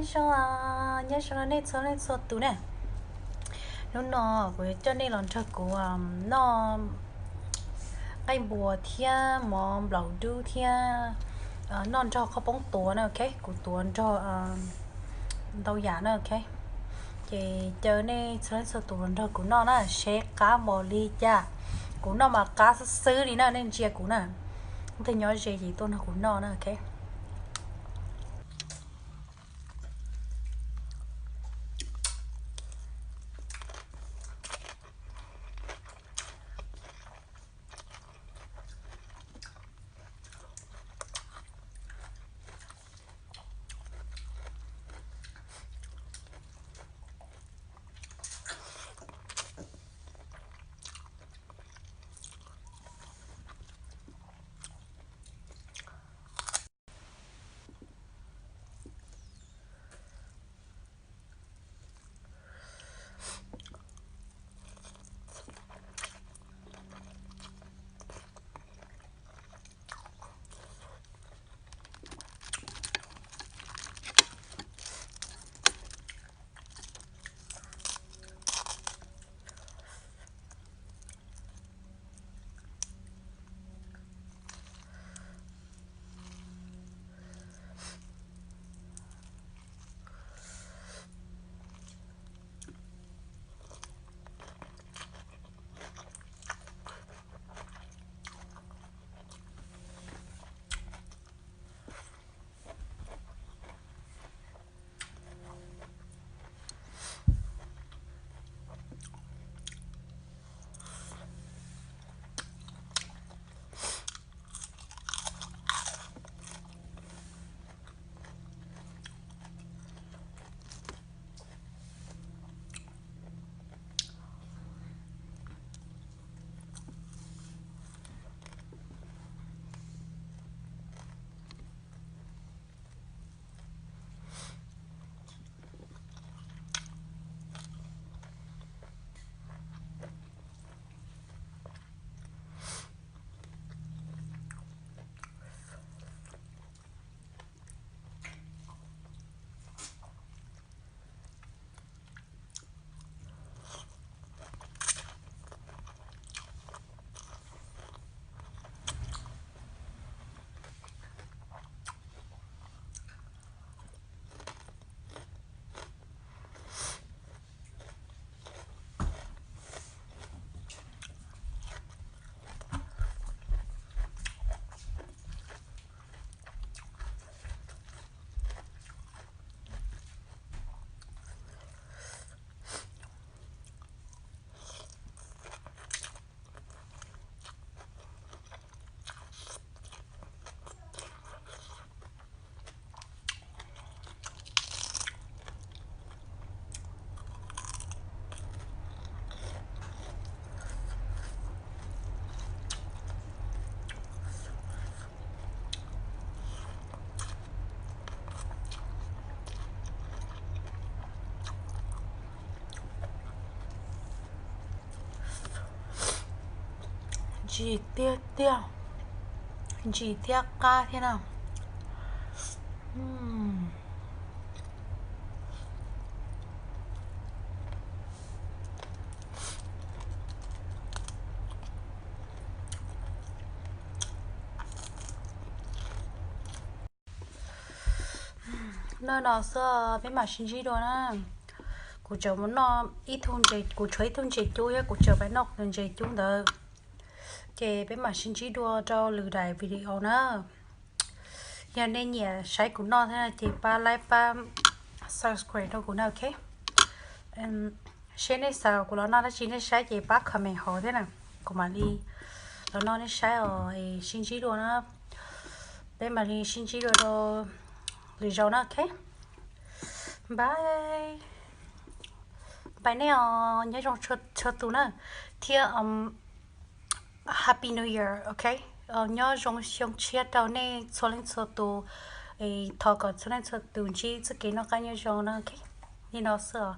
Nyob zoo, nyob zoo nej txhua leej txhua tus na. Hnub no kuv yuav coj nej los nrog kuv noj nqaij npua thiab mov nplaum dub thiab noj nrog qhob poob tuav na, ok, kuv tuav nrog ntau yam na, ok. Ces caw nej txhua leej txhua tus los nrog kuv noj na, seb qab npaum li cas. Kuv noj mas qab xwb xwb li na, nej ntsia kuv na. Leej twg nyob ze ces tuaj nrog kuv noj na, ok. Ntsim tiag tiag, ntsim thiab qab thiab na. Noj no xwb, peb mam sib ntsib dua na. Kuv tseem mus noj ib tug ntses, kuv tshuav ib tug ntses cub thiab, kuv tseem pais noj ntses cub ntawd. Ces peb mam sib ntsib dua rau lwm daim video na. Yog nej nyiam saib kuv noj thiab ces pab like pab subscribe rau kuv na, ok. Seb nej xav kuv los noj dab tsi nej saib ces pab comment hauv thiab na, kuv mam li los noj nej saib os. Sib ntsib dua na, peb mam li sib ntsib dua rau lwm zaus na, ok. Bye, bye nej os, nyob zoo txhua tus na, thiab Happy New Year, ok. Nyob zoo xyoo tshiab rau nej txhua leej txhua tus. Thov kom txhua leej txhua tus ntsib txoj kev noj qab nyob zoo na, ok. Li no xwb os.